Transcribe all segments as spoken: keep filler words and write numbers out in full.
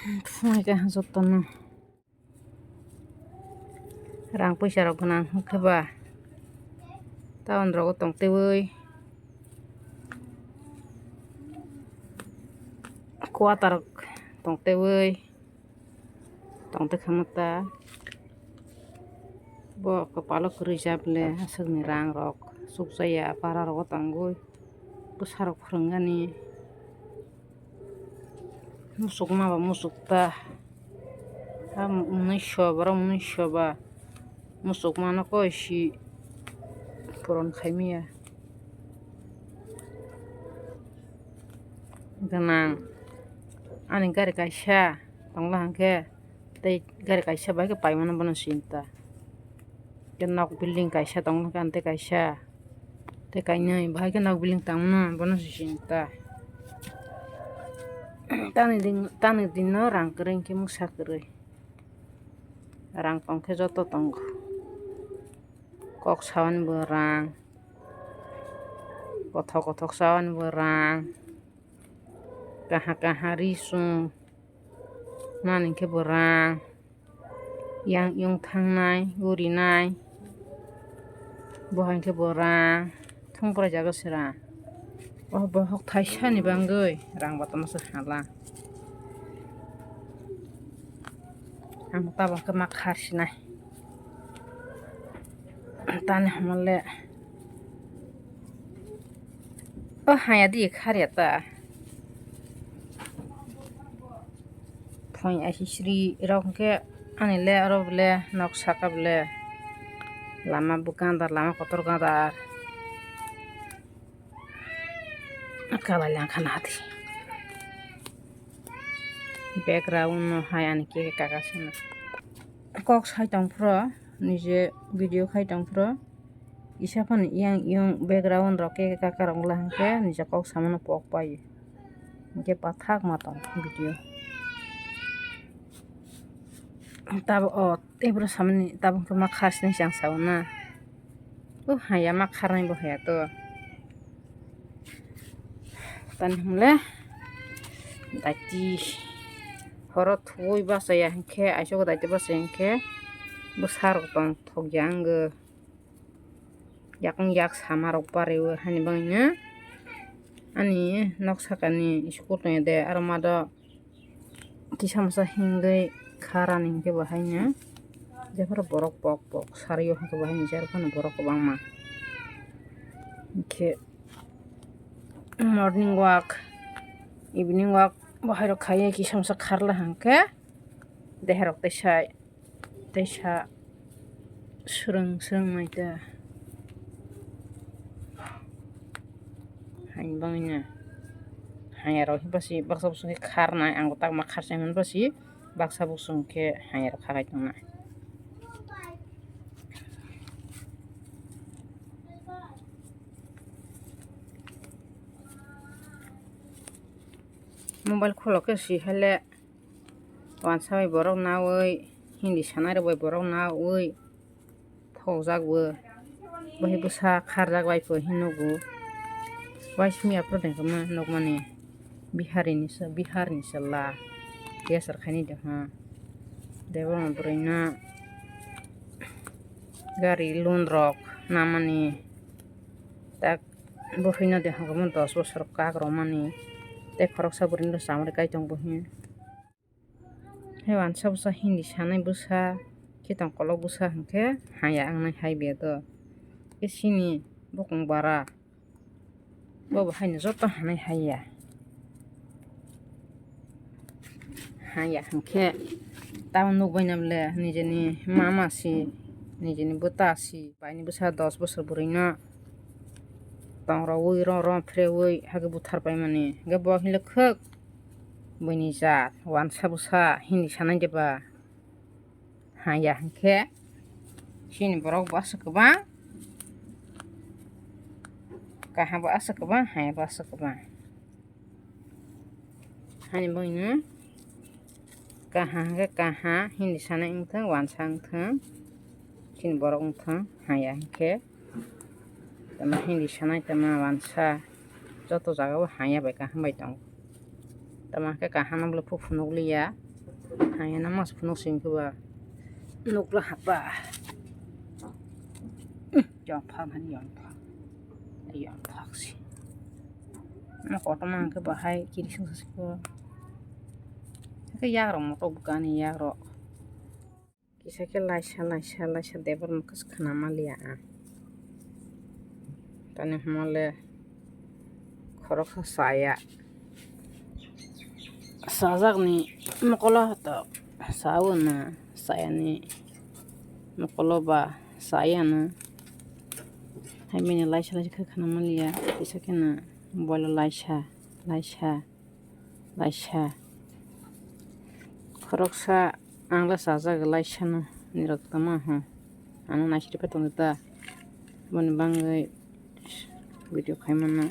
Phunai kha jotono. Rang puisa rok gwnang hwnkhe ba town rogo tongtwi quarter rok tongtwi tongtwi kha ta. Bo kwpalo kwrwi jabole aswkni rang rok chukjaya para rogo tongwi bwsa rok phwrwngani. Musukma ba musuk ta. Ha, unisho, borok unisho ba musukmano koi si puron khaimaya. Gwnang ani gari kaisa tongla hwnkhe tei gari kaisa bai khe paimano bono sinta. Tei nok building kaisa tongkha, tei kaisa, tei kainwi, bahai khe nok building tangmano bono se sinta. Tani din, tani dinno rang kwrwi hwnkhe mungsa kwrwi. Rang tongkhe joto tongo. Kok sawan bo rang, kothok kothok sawan bo rang, kaha kaha ri chum. Nani khe bo rang, yang yung thangnai, urinai, bo hai khe bo rang, thung pora jaga se rang. O bohok thaisa ni bagwi rang bo tongma se hala. Ang tabuk khe ma khar sinai. Tani hamle. O haya di khar ya ta. Phone aisisri rok hwnkhe ani le oro bole nok saka bole lama bo gandar, lama kotor gandar. Kalai lang khana hati. Background no hai ani khe kaka sana. Kok sai tong phro, nije video khai tong phro. Isa phano yang yung background rok khe kaka rok la hwnkhe nije kok samano pok pai. Hwnkhe pathak ma tong video. Tabo o tei bwrwi samani tabuk khe ma khasni chang sao na. O haya ma kharnai bo haya to. Tani hwnle daiti horo thuwi bachaya hwnkhe, aisuk daiti bachaya hwnkhe bwsa rok tong thokya wngwi. Yakung yak sama rok pariwi hani bagwino ani nok sakani school tongya de, aro ma do kisa masa hingwi kharani hwnkhe bo haino jephuru borok pok pok sario hwnkhe bo haino jephuru borok kwbangma hwnkhe morning walk, evening walk bo hairok khaiwi kisa masa kharla hwnkhe deharok tei sai. Teisa swrwng swrwng nai ta. Haini bagwino haya rok basi baksa bosong khe kharnai, ang bo tak ma kharsa hwnba si baksa bosong khe haya rok khabai tongnai. Mobile khulok khe si hale. Wansa bai borok nawi, Hindi sanai rok bai borok nawi thokjak bo. Bo hai bwsa kharjak bai pho hin nugo. Waismia pore tongkha ma nukmani Bihari ni se, Bihar ni se la. Desar khaini de ha. Debra bwrwi no gari loan rok namani tak. Bo hwino de hwnkhe dos bosor kak rwmani tei khoroksa bwrwino chamari kaitongo bo hwno. Hai wansa bwsa Hindi sanai bwsa khe tong kolok bwsa hwnkhe haya wngnai hai bia do. Khe chini bokong bara bobo haino joto hanai haya. Haya hwnkhe tamo nukbai na bole nijeni mama si, nijeni bwta si. Paini bwsa dos bosor bwrwino tong rwui, ro ro phreui hake buthar paimani. Hwnkhe bo hinle khwk buini jat wansa bwsa Hindi sanai de ba. Haya hwnkhe chini borok bo aswk kwbang, kaham bo aswk kwbang, haya bo aswk kwbang. Hani bagwino kaha hwnkhe kaha, Hindi sanai wngthang, wansa wngthang, chini borok wngthang, haya hwnkhe tamo Hindi sanai tamo wansa joto jagao haya bai kaham bai tongo. Tamo hwnkhe kaham no bole phuk phunukliya, Hayana mas phunuk sing khe ba nukla hapa. Yongphang han yongphang. Yongphang si. Ma kotorma hwnkhe bahai kirising sasiko. Hwnkhe yagrok motok bwkani yagrok. Kisa khe laisa laisa laisa debor mwkha se khna manliya ang. Tani hwnmale khoroksa chaya. Chajakni mokolo to chawi no, chayani mokolo ba chayano. Hai mani laisa laisa khe khna manliya, kisa kheno boilo laisa laisa. Laisa. Khoroksa ang le chajak laisano nirok tama ho. Ano naisiri pai tongdi ta. Boni bangwi video khaimano.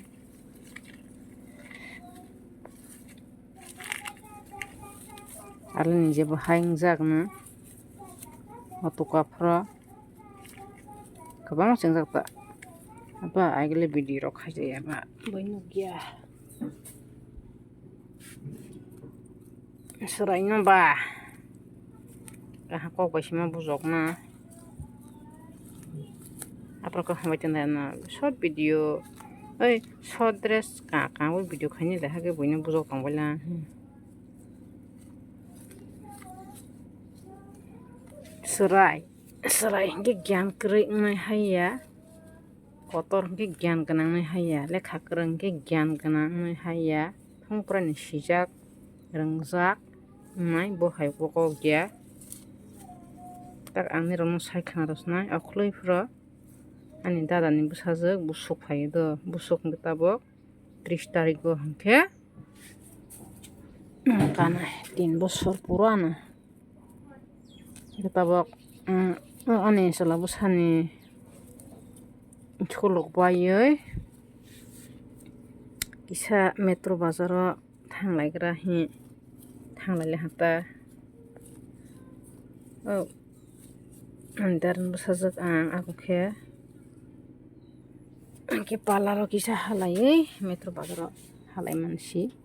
Aroni jebo hai wngjakno. Otoka phoro. Kwbang chengjak ta. Apa aigele video rok khaijaya ba. Boi nukya. Swraino ba. Kaha kok bai sima bujokna. Aphuru khe hambai tonglaina short video. Oi, short dress ka, ka, oi video khaini le hake buino bujok tongbaila. Swrai, swrai hwnkhe gyan kwrwi wngnai haiya. Kotor hwnkhe gyan gwnang wngnai haiya, lekha kwrwng hwnkhe gyan gwnang wngnai haiya, thung prai ni sijak rwngjak wngnai bo hai bo kok ya. Tak ang nirok no sai khna rw swnai, okhwlwi phuru ani dada ni bwsajwk busuk phai o do, busuk hwnkhe tabuk tris tarik o hwnkhe kanai tin bosor pura no. Tabok, mm, ani chwla bwsani school rok baiwi kisa metro bazaro thanglaigra hi, thanglaile hata. O, ani darani bwsajwk ang abo khe, ang khe parlour o kisa halaiwi metro bazaro halai mansi.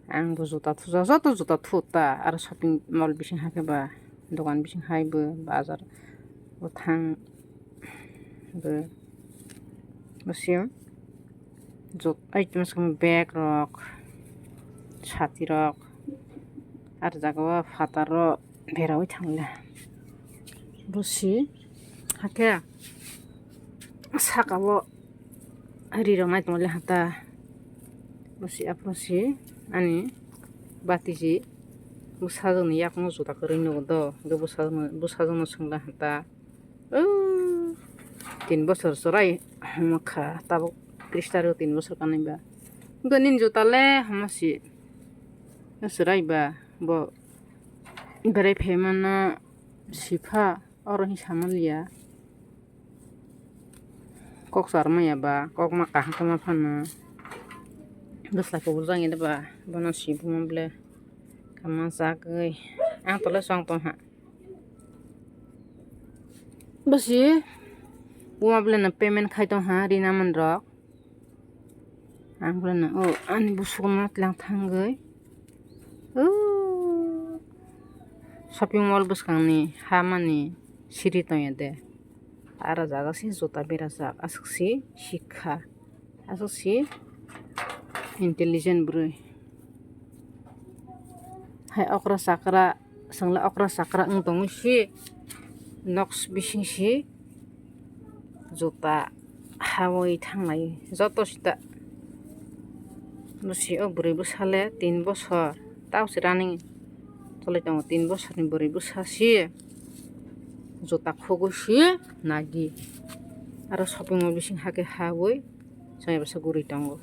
Ang bo juta thuja, joto juta thu ta, aro shopping mall bising hai khe ba, dogan bising hai bo, bazar bo thang bo, bo sim jot-, item swkang bag rok, sati rok, aro jaga o phataro beraui thangle bo si, hakhe saka o. Rirok nai tongmani hata. Bosi aphuru si ani batiji bwsajwkni yakung juta kwrwi nugo do. Hwnkhe bwsajwkno, bwsajwkno swngla hata. O tin bosor chwrai hwnmokha, tabuk tris tarikh tin bosor kanwi ba. Hwnkhe nini juta le hwnma si chwrai ba bo berai phaimano sipha oro hinwi samanliya. Kok charwmaya ba, kok ma kaham tongma phano. Bwsla kubul jani da ba, bono si buma bole kama jagwi. Ang tole song tong ha. Bwsi buma bole no payment khai tong ha, rina man rok. Ang bole no, o, ani busuk no tlang thangwi. O, shopping mall bwskangni ha mani siri tongya de. Aro jaga se juta berajak, aswk se sikha, aswk se intelligent bwrwi. Hai okra chakra, chwngla okra chakra wng tongwi se nok bising se juta hawi thanglai joto sita. Bwsi o bwrwi bwsale tin bosor tao se running cholai tongo, tin bosorni bwrwi bwsa se juta khogwi se nagi. Aro shopping mall bising hake hawi chwngya bwsa guri tongo.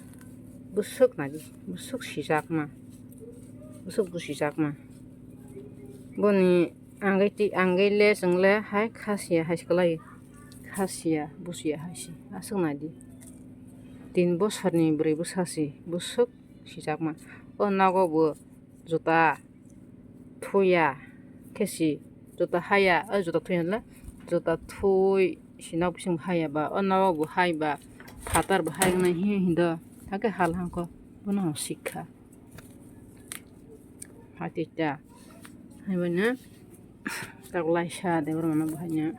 Bwswk nagi, bwswk sijakma, bwswk busijakma. Boni Angwi twi, angwi le chwng le hai kha siya hai se kwlai. Kha siya, busiya hai se. Aswk nai di. Tin bosorni bwrwi bwsa se, bwswk sijakma. O nogo bo juta thuya khe si, juta haya, o juta thuya le, juta thui si nok bising haya ba, o nogo bo hai ba, phatar bo hai wngnai hi hindo, hakhe hal hangkho, bono sikha. Phatita. Haibaino tak laisa Debbarma no bo haino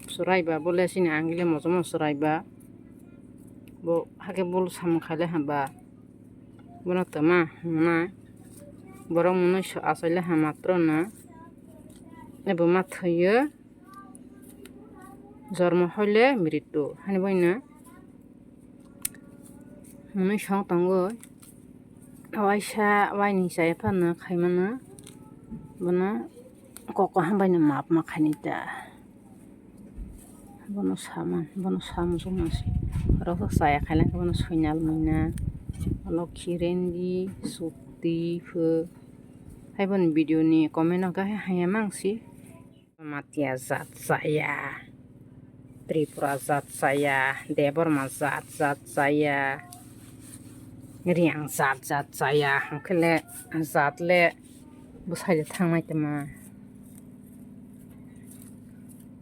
chwrai ba, bo le chini angile mojomo chwrai ba. Bo hakhe bul samung khaile hamba. Bono twma hwnna. Borok mwnwi so achaile ha matro no. Ebo ma thwiyo. Jormo hoile mritu. Hani boino mwnwi song tongwi. Waisa waini chaya phano khaimano. Bono koko hambaino map ma khainai ta. Bono saman, bono samung songma se. Rok chaya khailangkha bono soinal muina. Lokhi rendi, sukti, phu. Hai bono video ni comment o khe haya mangsi. Jamatia jat chaya, Tripura jat chaya, Debbarma jat jat chaya, Reang jat jat chaya, hwnkhe le jat le bwsai le thangnai tongma.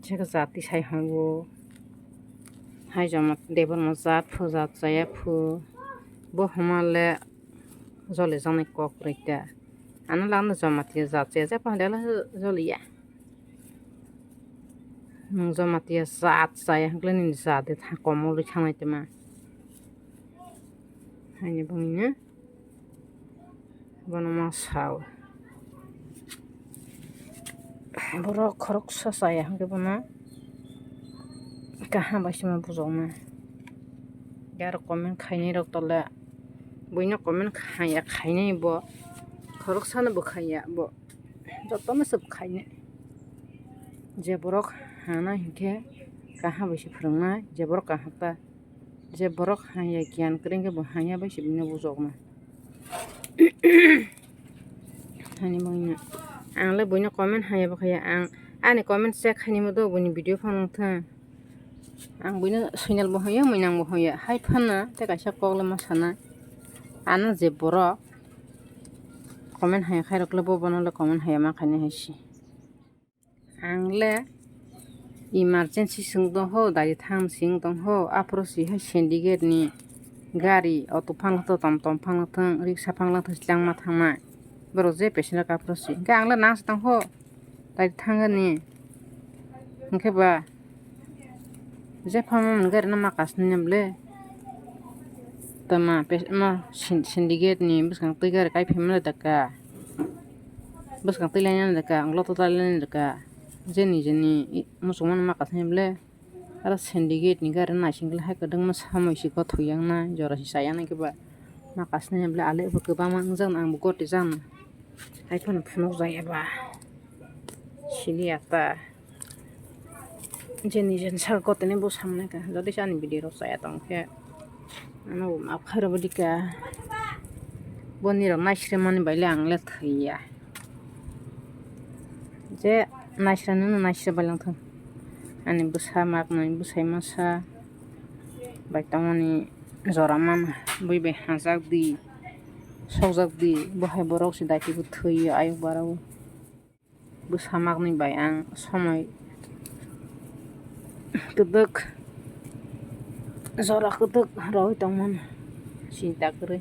Chekhe jat tisai hwngo. Hai Jama-, Debbarma jat phu jat chaya phu. Bo hwnma le joli jaknai kok kwrwi ta. Ano lama Jamatia jat chaya, jat pha le joli ya. Nwng Jamatia jat chaya hwnkhe nini jat de tha-, komol rwi thangnai tongma. Haini bangwi no bono ma sao. Borok khoroksa chaya hwnkhe bono kaham bai se ma bujokna. Aro comment khainai rok tole buino comment khaya khainai bo. Khoroksano bo khaya bo. Jotono se bo khainai. Je borok hana hinkhe kaham bai se phwrwngnai, je borok kaham ta, je borok hanya giyan kwrwi hinkhe bo hanya bai se bini bujoknai. Hani bangwino ang le buino comment haya bo khaya, ang ani comment check khainai mo do buini video phano thang. Ang buino soinal bo haya, muinang bo haya, hai phano tei kaisa kok le ma sana. Ano je borok comment haya khairok le bo bono le comment haya ma khainai hai se. Ang le emergency se wng tong ho, dari thang se wng tong ho, aphuru si hai syndicate ni gari, auto phang thung, tom tom phang thung, riksa phang thung, swlangma thangnai. Borok je passenger rok aphuru si. Hwnkhe ang le nang se tong ho, dari thang ani. Hwnkhe ba, jephang mani gari no ma kasni ble. Tama pes-, ma sin-, syndicate ni bwskang twi gari kai phaimani da ka. Bwskang twi lainani da ka, ang loto ta lainani da ka. Jeni jeni i-, muchungmano ma kasni ble. Aro syndicate ni gari naising le hai kwdwngma samui si gothok yang nai, jora si chaya nai khe ba. Ma kasni ble ale bo kwbangma wngjakno ang bo gotijak no. Hai phano phunukjak ya ba. Siliya ta. Jeni jeni saka kotini bo samnai ka. Jodi se ani video rok chaya tong khe, ano bo map khairok bo dika. Bo nirok naisre mani bai le ang le thwi ya. Je naisra nung no naisra bai lang thung. Ani bwsa mak nai bwsai masa bai tongmani jora mano. Bui bai hajak di, sokjak di, bo hai borok se daiti bo thwi ya ayuk barao. Bwsa maknwi bai ang somoi kwdwk, jora kwdwk rwui tongmano, chinta kwrwi.